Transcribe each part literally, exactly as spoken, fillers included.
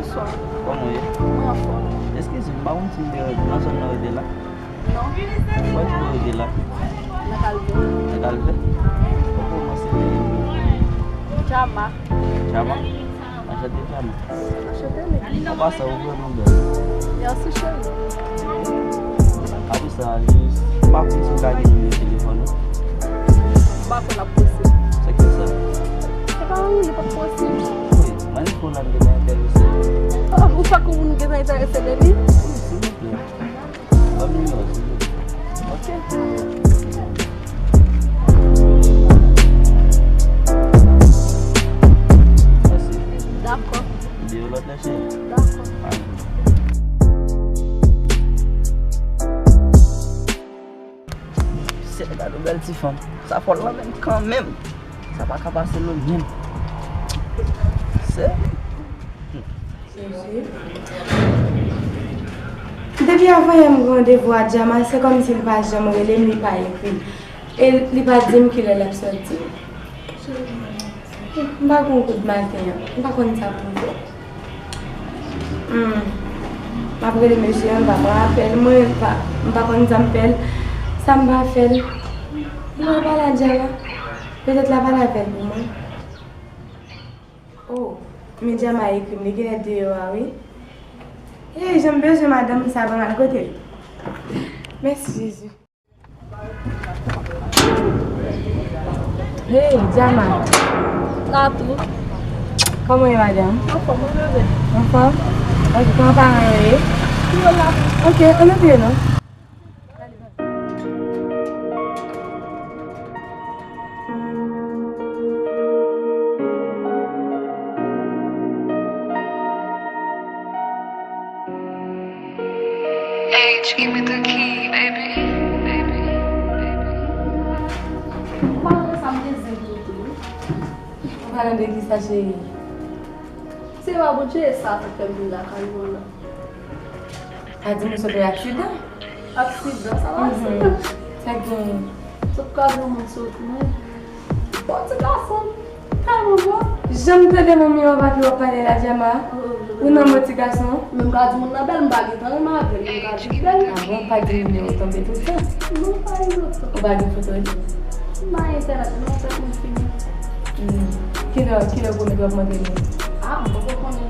Bonswa. Kòman w ye? Mwen anfòm. Eskize m, m pa konn si m te nan zòn nan rete la. Non. Kote w rete la? Nan Kalvè. Nan Kalvè? Ou kòmanse rele m Jama. Jama? Anchante Jama. Anchante, men. Apa sa, ou vrèman bèl. Mèsi, cheri. Apre sa, jis, m pa konn si m ka gen nimewo telefòn ou. M pa kwè l ap posib. Sa ki fè sa? Se pa anyen, li p ap posib. Wi, mande pou l la, m gentan enterese. Oh, ou fè kou moun gentan enterese de li? Wi, silvouplè. Ban m nimewo, silvouplè. Ok. Mèsi. Dakò. Di yon lòt lè, cheri. Dakò. Alright. Se gade yon bèl ti fanm. Sa fòl lan menm kanmenm. Sa pa ka pase lo menm. Se. Depi avan yè m gen randevou a Jama, se kòmsi li pa janm rele m, li pa ekri m. E li pa di m kilè l ap sòti. M pa gen gout maten an. M pa konn sa pou m fè. Hmm. M ap rele mesye an, l pa pran apèl mwen, l pa, m pa konn sa m fè l. Sa m pa fè l. M pral pale a Jama. Petèt l ap pale avè l pou mwen. Oh, men Jama ekri m, li genlè deyò a, wi. Hey, jan m bezwen madanm sa, ban m al kote l. Mèsi, Jezi. Hey, Jama. Tatou. Kòman w ye, madanm? Anfòm, ou bebe? Anfòm? Ok, kòman paran yo ye? Yo la. Ok, ann antre non. Age, give me the key, baby, baby, baby. Ou pa wè sa m te zen pou ou tou, wi. Ou pale de kisa, cheri? Se pa Bondye, e sa k fè m vin lakay ou an nan. Pa di m ou sot nan aksidan. Aksidan, sa pa aksidan. Sa k genyen? Sot kraze yon moun sot, men. Bon, ti gason, tèlman bon. Jan m tande manmi w ap pale, w ap pale la, Jama. Ou nan mo ti gason? Men m ka di moun nan bèl, m pa gentan renmen avè l, men m ka di l bèl. Ah bon, ou pa gen nimewo tonbe toutan? Non, pa gen inosan. Ou pa gen foto li? M pa gen entènèt, non, tèt mwen fini. Hmm. Kilè, kilè w pwomèt w ap montre m li? Ah, m poko konnen.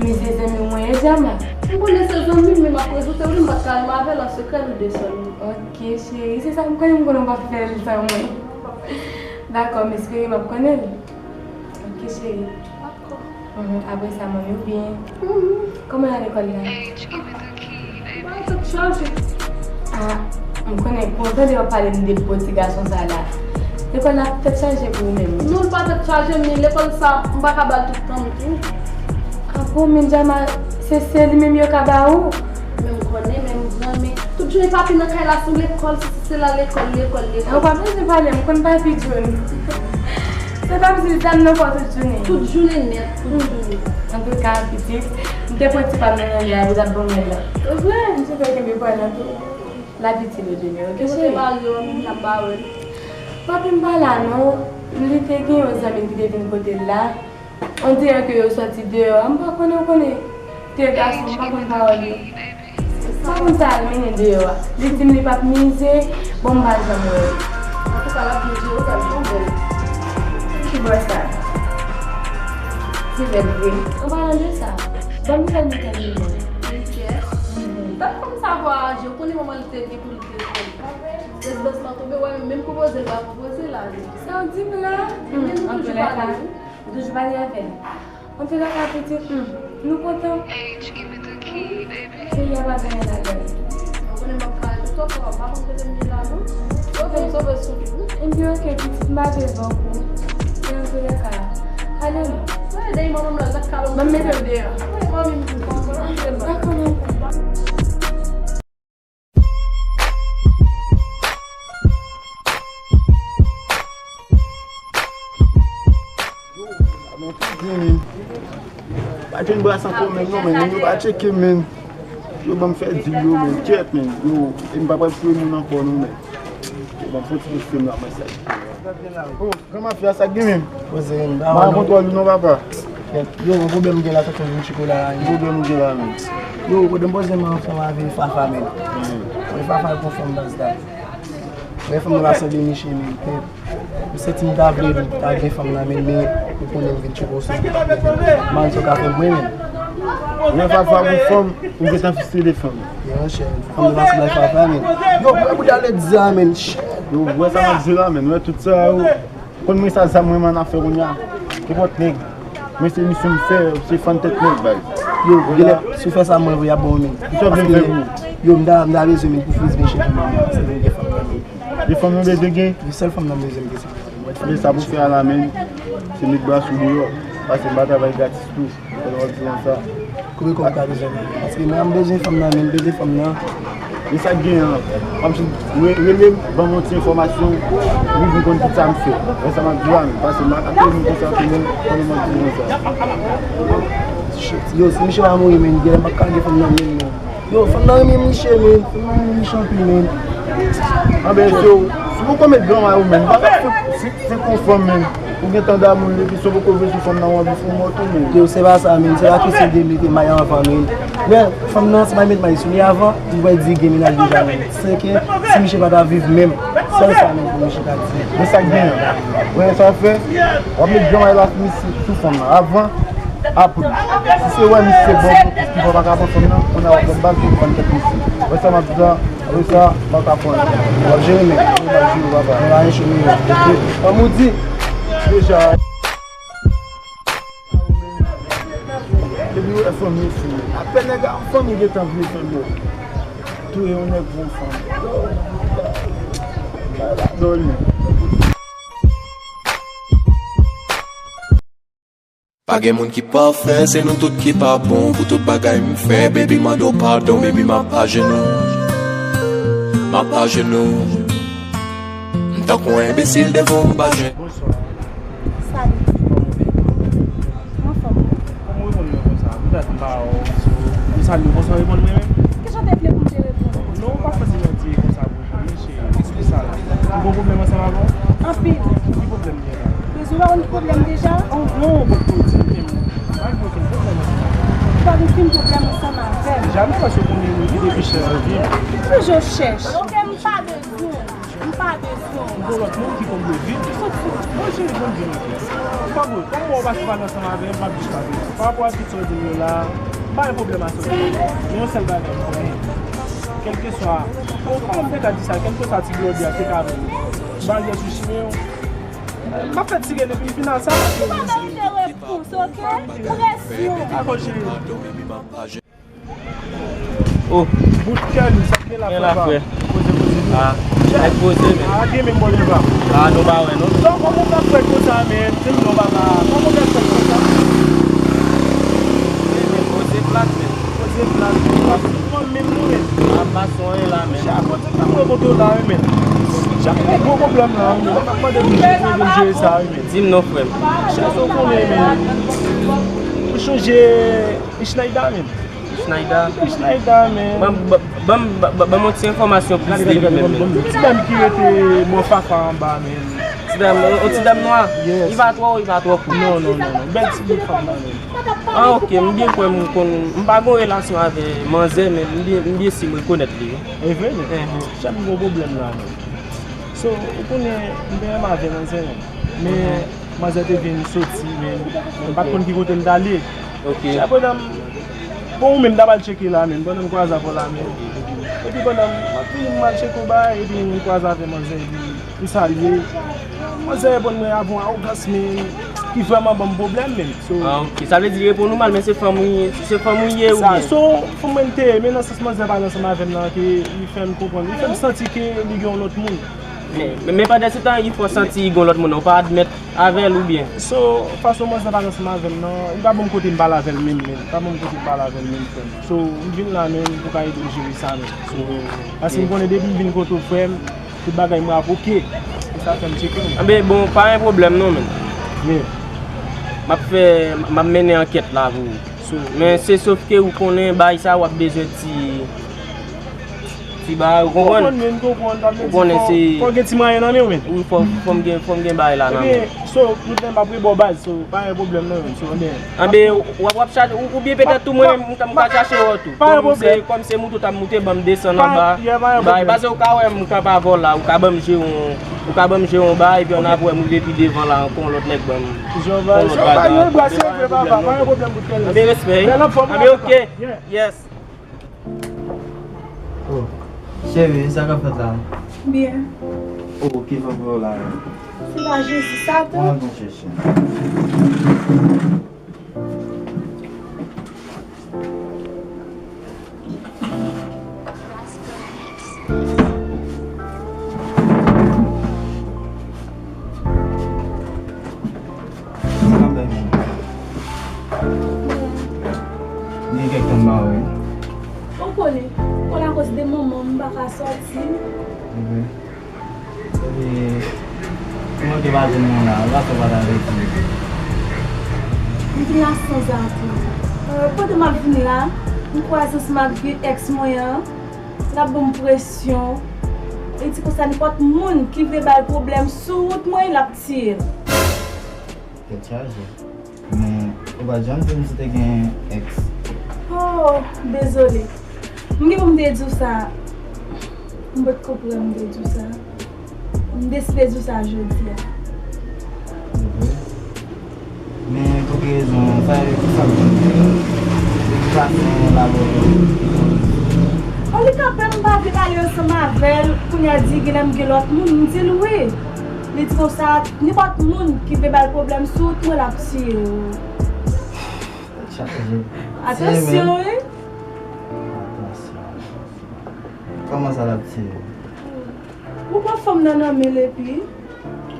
Men se zanmi w mwen ye, Jama. M konnen se zanmi m, men m ap rezoute w li, m pa t ka renmen avè l an sekrè, nou de sèlman. Ok, cheri, se sa m konnen, m konnen w p ap fè l san mwen. Dakò, m espere m ap konnen l. Ok, cheri. Dakò. Mhm, apre sa, manmi w byen? Mhm. Kòman y a lekòl la? Ba tèt chaje. Ah, m konnen kontan de w ap pale m de bo ti gason sa la. Lekòl la tèt chaje pou ou menm. Non, l pa tèt chaje, men lekòl sa, m pa ka ba l tout tan m tou. Ah bon, men Jama, se, se li menm yo ka ba ou? Men m konnen, men m granmen. Tout jounen papi nan kay la sou lekòl, sesi sela, lekòl, lekòl, lekòl. Ou pa bezwen pale, m konn papi John. Se kòmsi l tann nan kò tout jounen. Tout jounen nèt, tout jounen. Antouka, pitit, m te pran ti pa m nan nan li a, li t ap ban mwen la. Se vre? M te fè kenbe pa nan tou. L ap itil ou demen, ok, cheri? Kote mari w, m ap ba w l. Papi m pa la non. Li te gen yon zanmi l ki te vin kote l la. On dirè ke yo sòti deyò a, m pa konnen, ou konnen. Te gason, m pa konn pawòl yo. M pa konn sa al mennen deyò a. Li di m li p ap mize, bon, m pa janm wè l. Antouka, l ap byen jere, ou pral tonbe. Ki bò sa? Ti bèl vre. An palan de sa, ban m fè l mete l li menm. Li kè. Mhm. Tèt fanm sa vwayaje, ou konnen manman li te gen pou li te fè. Lè bòs la tonbe, wè, menm konpoze l pa konpoze la, li. Sa w di m la? Antouka, ou toujou pale avè l. Antouka, pitit, hmm, nou kontan. Peyi a pa gen anyen ladan l. Ou konnen m ap kale tout tan, m pa konn kote m ye la, non. Yo vin sove sou li, wi. Ebyen, ok, pitit, m pa vle ban kou. Men antouka, ale non. Wè, dèyè manman m la, l t ap kale m. Ban m mete l deyò. Wè, manmi m di, bon, bon, bon. Dakò, manmi. Pa jwenn bras ankò menm non, men moun yo pa tcheke menm. Yo ban m fè dil yo menm, kyèt menm. Yo, e m pa pral touye moun ankò non, men. Yo ban m fon ti plis fè m la, mwen sa. Oh, gran mafya, sa k gen menm? Poze menm, ba. M pa kontwòl ou non, papa. Yo, yon pwoblèm gen la, tonton Vin Chiko la, yon pwoblèm gen la, menm. Yo, kote m poze m ansanm avè Fafa, menm. Mwen Fafa pou fanm baz la. Mwen fanm nan pa sanble Miche, menm. M santi m ta vle ta gen fanm nan, menm, men ou konnen m Vin Chiko sou. Man, sa w ka fè mwen, menm. Mwen Fafa pou fanm, ou gentan fiksele fanm. Yo, chè, fanm nan pa sanble Fafa, menm. Yo, mwen pou ale di a, menm. Yo, wè sa m ap di la, menm. Wè tout sa, yo. Konn mwen sa zam mwen man ap fè kounye a. Nenpòt nèg. Mwen se misyon m fè, se fann tèt nèg bay. Yo, genlè, si w fè sa mwen vre, y ap bon men. Kisa w vle m fè pou ou? Yo, m ta, m ta bezwen men pou Fritz Michel pou mwen, paske mwen gen fanm nan men. Gen fanm nan bezwen gen? Gen sèl fanm nan bezwen gen se mwen. Men sa pou fè a la men, se met bra sou do yo. Paske m pa travay gratis tou. Fò nou di konsa. Koupe kò w ka bezwen nan men. Paske mwen, m bezwen fanm nan men, m bezwen fanm nan. E sa k gen an? Kòmsi, re-, rele m, ban m yon ti enfòmasyon, m vin konn tout sa m fè. E sa m ap di w a menm, paske m ap ap moun konsa, tout moun konnen m ap di konsa. Yo, si Miche pa mouri, men, genlè m p ap ka gen fanm nan men, non. Yo, fanm nan renmen Miche, men. Fanm nan renmen Miche anpil, men. Anben, si w, si w poko met gran may ou, men, m pa ka fè, si, si w konn fanm, men. Ou gentan damou l, epi si w poko vle sou fanm nan, w anvi fè w mò tou, men. Yo, se pa sa, men. Se pa kesyon de mete may anvan, men. Men, fanm nan, se pa met may sou li avan, li wè di gen mennaj deja, men. Sèke, si Miche pa ta viv menm, sèl sa, men, pou Miche ta di. Men sa k gen an. Wè sa w fè, w ap met gran may la sou, sou fanm nan. Avan, apre. Si se wè misye se bon, ki fè w pa ka pran fanm nan, kounye a w ap pran bal pou w pran tèt misye. Wè sa m ap di la, apre sa, m pa ka pran. W ap jere men. W ap jere, papa. M pa jere men. Oke. Fanm ou di. Deja. Epi w wè fanmi fou. Apèn nèg a fanmi gentan vle fè mò. Touye yon nèg pou yon fanm. Bay la dòmi. Pa gen moun ki pafè, se nou tout ki pa bon. Pou tout bagay m fè, baby, mande w padon, baby, m ap ajenou. M ap ajenou. M tankou yon enbesil devan w, m pa jwenn. Bonswa. Salut. Kòman w ye? M anfòm. Kòman w reponn mwen konsa? Poutèt m pa wè w sou, m salye w, bonswa, w reponn mwen menm? Kijan w te vle pou m te reponn ou? Non, ou pa fè ti manti konsa pou jwenn, men cheri. Ki sa la? M gon pwoblèm ansanm avè w? Anpil. Ki pwoblèm gen la? Bezwen wè yon pwoblèm deja? Oh non, bon, pou di m menm. Pa gen okenn pwoblèm ansanm avè w. Pa gen okenn pwoblèm ansanm avè m. Deja, m panse w konnen wi, depi chèch anvi. Toujou chèch. Oke, m pa bezwen w. M pa bezwen w. M gon lòt moun ki konn vle viv. Soti. Bon, cheri, bon, di m. Pa bon, kòm mwen w pa sou pale ansanm avè m, m ap jis pale. Pa rapò a tout sa w di m yo la, m pa gen pwoblèm a sa w di m. Men yon sèl bagay m konnen. Kèlkeswa, bon, kòman m te ka di sa, kèlkeswa ti blòdè a te ka vin, m pa gen sou chimen yo. M ap fè ti ren epi m vin al sa. Ou pa merite repons, oke? Presyon. Dakò, cheri. Oh. Bout kè li, sa k gen la, frè pa? Poze, poze. Ah, nèg poze, men. Ah, gen menm bò li pa. Ah, nou pa wè, non? Donk, kòman w ka fè konsa, men? Di m non, papa. Kòman w ka fè konsa? Men, men, poze plat, men. Poze plat. Fanm menm nou, men. Ah, pa sonye la, men. Chè, kote k ap wè kote w la, wi, men. Chè, m gen gwo pwoblèm la, wi, men. M ap mande pou jere sa, wi, men. Di m non, frè m. Chè, sa w konnen, men. Ou chonje Schneider, men. Schneider. Schneider, men. Ban, ban, ban, ban, ban m yon ti enfòmasyon plis de li menm, men. Ti dam ki rete bò Fafa anba, men. Ti dam, yon ti dam nwa? Yes. Li pa twò wo, li pa twò kout? Non, non, non, non. Bèl ti bout fanm nan, men. Ah, oke, m byen kwè m konn, m pa gon relasyon avè manzè, men m byen, m byen si m rekonèt li, wi. E vre, men? Ehn. Chè, m gon pwoblèm la, men. So, ou konnen, m te renmen avè manzè, men. Men, manzè te vin soti, men m pa t konn ki kote m t ale. Ok. Chè, pandan m, bon, ou menm, m t ap al tcheke la, men, pandan m kwaze avè w la, men. Epi pandan m ap vini, m al tcheke yon bagay, epi m kwaze avè manzè, epi m salye. Manzè reponn mwen avè yon awogans, men, ki vrèman ban m pwoblèm, men. So, ah, ok. Sa vle di li reponn ou mal, men se fanm ou ye, se fanm ou ye oubyen? Sa, so, fanm mwen te ye, men nan sans manzè pa t ansanm avè m nan, ke li fè m konprann, li fè m santi ke li gen yon lòt moun. Men, men, men pandan se tan, li fè w santi li gen yon lòt moun, ou pa admèt avè l oubyen? So, fason manzè pa t ansanm avè m nan, li pa ban m kote m pale avè l menm, men. Li pa ban m kote m pale avè l menm, frè m. So, m vin la menm pou ka ede m jere sa menm. So, paske m konnen depi m vin kote w, frè m, tout bagay mwen ap oke. E sa fè m tcheke w. Anben, bon, pa gen pwoblèm non, men. Men. M ap fè, m ap mennen ankèt la pou ou. So, men se sof ke ou konnen bagay sa, w ap bezwen ti Ti bagay, ou konprann? Ou konnen, m konprann, sa vle di fò, fò gen ti mwayen nan men w, men. Wi, fò, fò m gen, fò m gen bagay la nan men. Ebyen, so, nou te m ap rebò baz, so, pa gen pwoblèm nan, men, so, anben. Anben, w ap, w ap chache, ou, oubyen petèt tou mwen menm, m ka, m ka chache wè w tou. Pa gen pwoblèm. Kòm se, kòm se moute w t ap moute, ban m desann anba. Bagay, paske ou ka wè m, m kanpe avè w la, ou ka ban m jere yon, ou ka ban m jere yon bagay, epi annapre, m rive pi devan la ankò, yon lòt nèg ban m yon lòt bagay. Pa gen pwoblèm, pa gen pwoblèm pou tèl. Anben, respè. Anben, ok. Yes. Oh. Cheri, sa k ap fèt la? Byen. Oh, ki van pran w la? Se pa Jezi, Satan. Mwen bon chèche. Gen kèk tan m ba w, wi. Ou konnen, ou konn akoz de manman m, m pa ka sòti. Epi, ou manke pa jwenn mwen la, ou pa fè pa t avèti m. M vin la sanzatann. Euh, pandan m ap vin la, m kwaze ansanm ak vye èks mwen an. L ap ban m presyon. Li di konsa nenpòt moun ki vle ba l pwoblèm sou wout mwen, l ap tiye l. Tèt chaje. Men, ou pa t janm di m si w te gen èks. Oh, dezole. M gen pou m te di w sa. M pa t konprann m te di w sa. M deside di w sa jodi a. Men, pou ki rezon, sa e ki sa l vin di? De ki fason l abòde w? Oh, li kanpe, m pa vle pale ansanm avè l. Kounye a di, genlè m gen lòt moun. M di l wi. Li di konsa, nenpòt moun ki vle ba l pwoblèm sou wout mwen, l ap tiye w. Tèt chaje. Atansyon, wi. Atansyon. Kòman sa l ap tiye w? Ou pran fanm nan nan men l epi?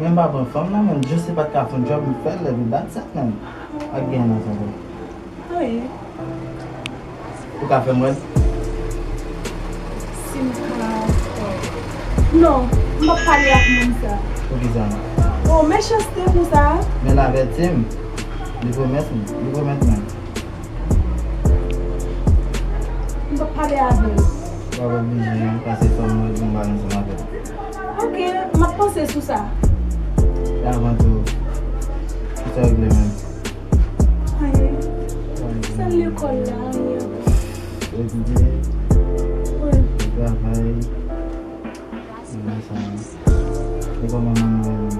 Men m pa pran fanm nan, men just se pa t ka fè yon djòb, m fè l, epi that's it, man. Ak gen nan sa. Anyen. Ou ka fè m wè l? Si m ka. Non, m p ap pale ak moun sa. Poukisa? Oh, mechanste konsa. Men l avèti m. Li pwomèt m. Li pwomèt mwen. M p ap pale avè l. W ap oblije, hein, pase fò m wè l pou m pale ansanm avè l. Ok, m ap panse sou sa. E avan tou, kisa w regle menm? Anyen. Anyen. Sèl lekòl la, anyen ankò. Etidye? Wi. Travay? Mwen sa. E kòman manman w menm?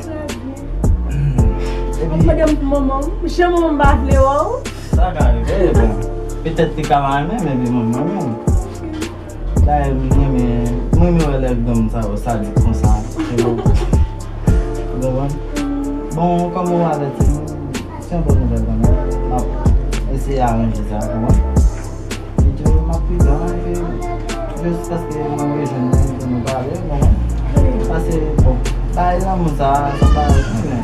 Trè byen. Epi w ap mande m pou manman m? Jan manman m pa vle wè w? Sa ka rive, bon. Petèt li ka pa renmen, men epi manman menm. Dayè, m renmen, m renmen wè lè granmoun sa yo sadik konsa. Ou konprann? Bon, kòm ou avèti m, se yon bòn nouvèl kanmenm. M ap eseye aranje sa, ou konprann? Li di w m ap pridan, epi jis paske mwen rejwenn li pou nou pale, bon, pase, bon, bay lanmou sa, sa pa, konnen.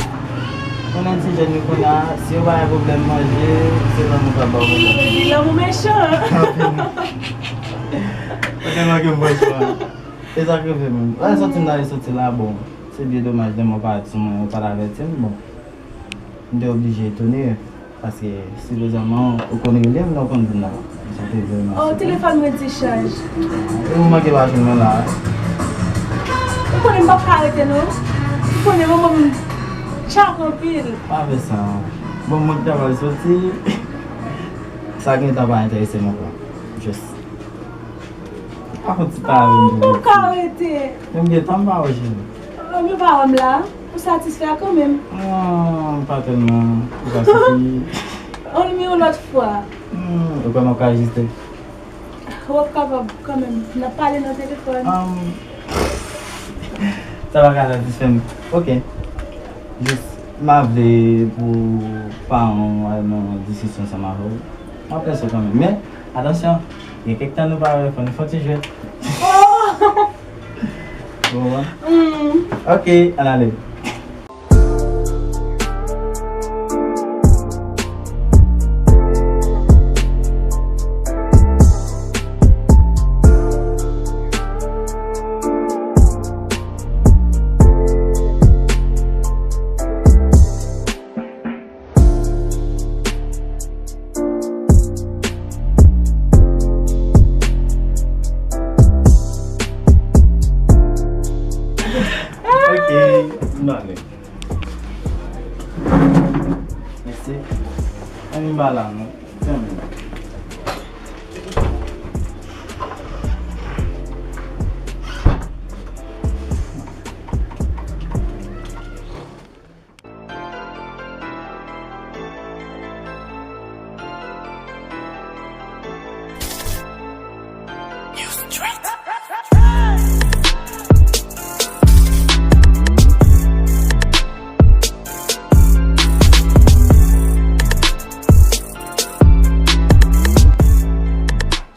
Konnen ti jèn yo kounye a, si yo pa gen pwoblèm manje, se lanmou k ap ba yo pwoblèm. Epi lanmou mechan. Ou tèlman ke m franchman. E sa k rive menm. Lè sòti m ta sòti la, bon, se byen domaj, de mwen pa di sou mwen, yo pa t avèti m, bon. M te oblije etone. Paske, sipozèman, ou konn rele m, lè w konn vin la. Sa te vrèman. Oh, telefòn mwen dechaj. E ou manke pa jwenn mwen la. Ou konnen m p ap ka rete, non. Ou konnen manman m tchak anpil. Pa fè sa. Bon, mwen ki ta pral soti. Sa gen tan pa enterese m ankò. Just. Pa fè ti pale m. Oh, m p ap ka rete. Men m gen tan m pa wè cheri. Oh, men pa wè m la. Ou satisfè kanmenm? Non, pa tèlman. Ou pa sifi. On mi yon lòt fwa. Hmm, ou kwè m ap ka ajiste? W ap kapab kanmenm. N ap pale nan telefòn. Um, sa pa ka satisfè m. Ok. Jis, m a vle pou paran w al nan diskisyon ansanm avè w. M ap lese w kanmenm. Men, atansyon, gen kèk tan nou pa wè, fò nou fè yon ti jwèt. Oh! Bon, hein? Mm. Ok, ann ale. Bagay. Mesye, ann ba la non. Fèmen.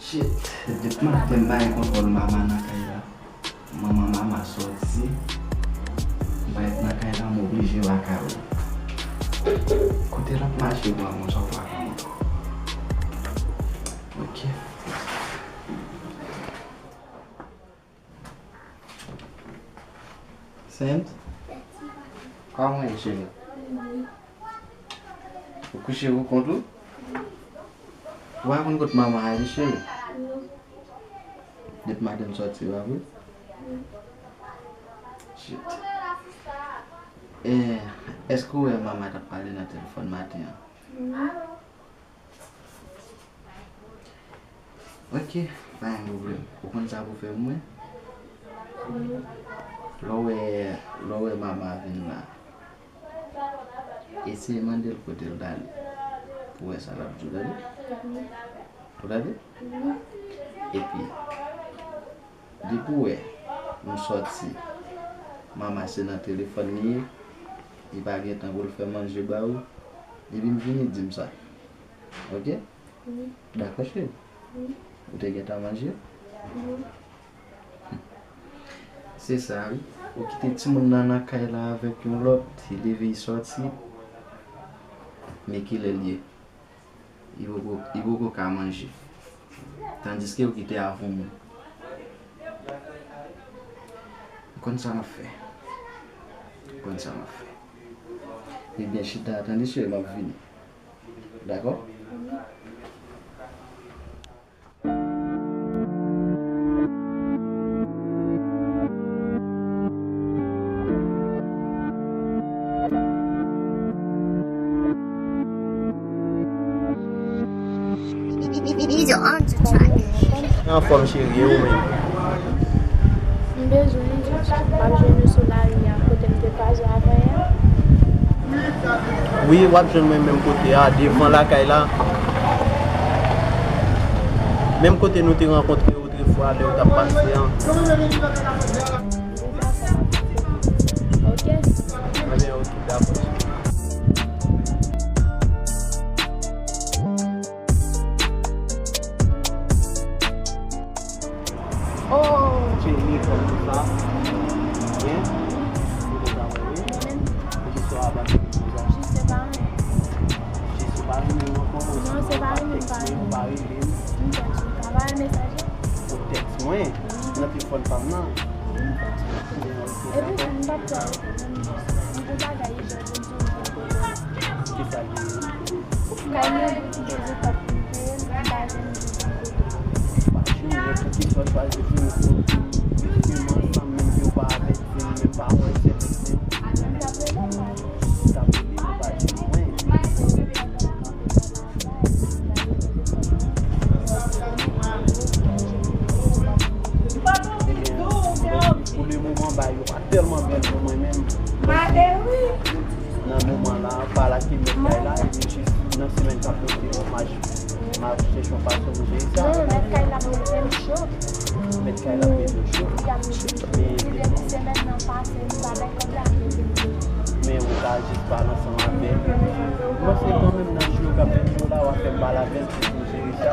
Shit, depi maten m pa gen kontwòl mama nan kay la. Manman mama sòti. M parèt nan kay la, m oblije lakay ou. Kote l ap mache pran mwen, sa w pa konnen. Ok. Saint? Kòman w ye, cheri? Ou kouche pou kont ou? Ou pa konn kot manman an ye, cheri? Depi maten m sòti, pa vre? Shit. Eh, èske w wè manman t ap pale nan telefòn maten an? Ok, pa gen pwoblèm. Ou konn sa pou fè pou mwen? Lè w wè, lè w wè mama vin la, eseye mande l kote l t ale. Pou w wè sa l ap di w, tande? Ou tande? Epi, depi w wè m sòti, mama se nan telefòn li ye, li pa gen tan pou l fè manje ba ou, epi m vini, di m sa. Ok? Wi. Dakò, cheri? Wi. Ou te gentan manje? Wi. Se sa, wi. Ou kite timoun nan nan kay la avèk yon lòt, li leve, li sòti. Men kilè l ye? Li poko, li poko ka manje. Tandiske ou kite avè w moun. Ou konn sa m ap fè. Ou konn sa m ap fè. Ebyen, chita, tande, cheri, m ap vini. Dakò? Anfòm, cheri, e ou menm? M bezwen w, m ap jwenn ou sou lari a, kote m te kwaze w avanyè. Wi, w ap jwenn mwen menm kote a, devan lakay la. Menm kote nou te rankontre otrefwa lè w t ap pase an. Ok. Ebyen, ok, dakò. Oh! Jenny, kòman sa? Byen? Ou kontan wè, wi? Mwen menm. Poukisa w ap ap di konsa? Jis se pa renmen. Jis ou pa renmen m ankò? Non, se pa renmen m pa renmen. Ou pa rele m? M tèks ou. Ou ka pa wè mesaj la? Ou tèks mwen? Wi. Nan telefòn pa m nan? Wi, m tèks ou. Byen, ok, dakò. Epi, m p ap fè anyen, menm jis. M gon bagay ijan pou m di w, m konn kote w. Kisa l ye? Kay mwen, pou ki te di pap m te, m pa janm di w m kote w. Pa jwenn mwen, poukisa w chwazi pou m kote w? Piske m ansanm, menm yo pa avèti m, menm pa wè sèvis li. M t ap rele w pa. M t ap rele w pa di mwen. Ebyen, pou le moman, bagay yo pa tèlman bèl pou mwen menm. Nan moman la, pa la ki mèt kay la, epi jis nan semèn k ap vini, m a, m a chèche yon fason pou jere sa. Non, mèt kay la pou l fè m cho. Mèt kay la pou l fè m cho. Men depi semèn nan pase, nou pa bay kòb la. Men ou ka jis pale ansanm avè l. Mwen se kanmenm nan jou k ap vini yo la, w a fè m pale avè l pou jere sa.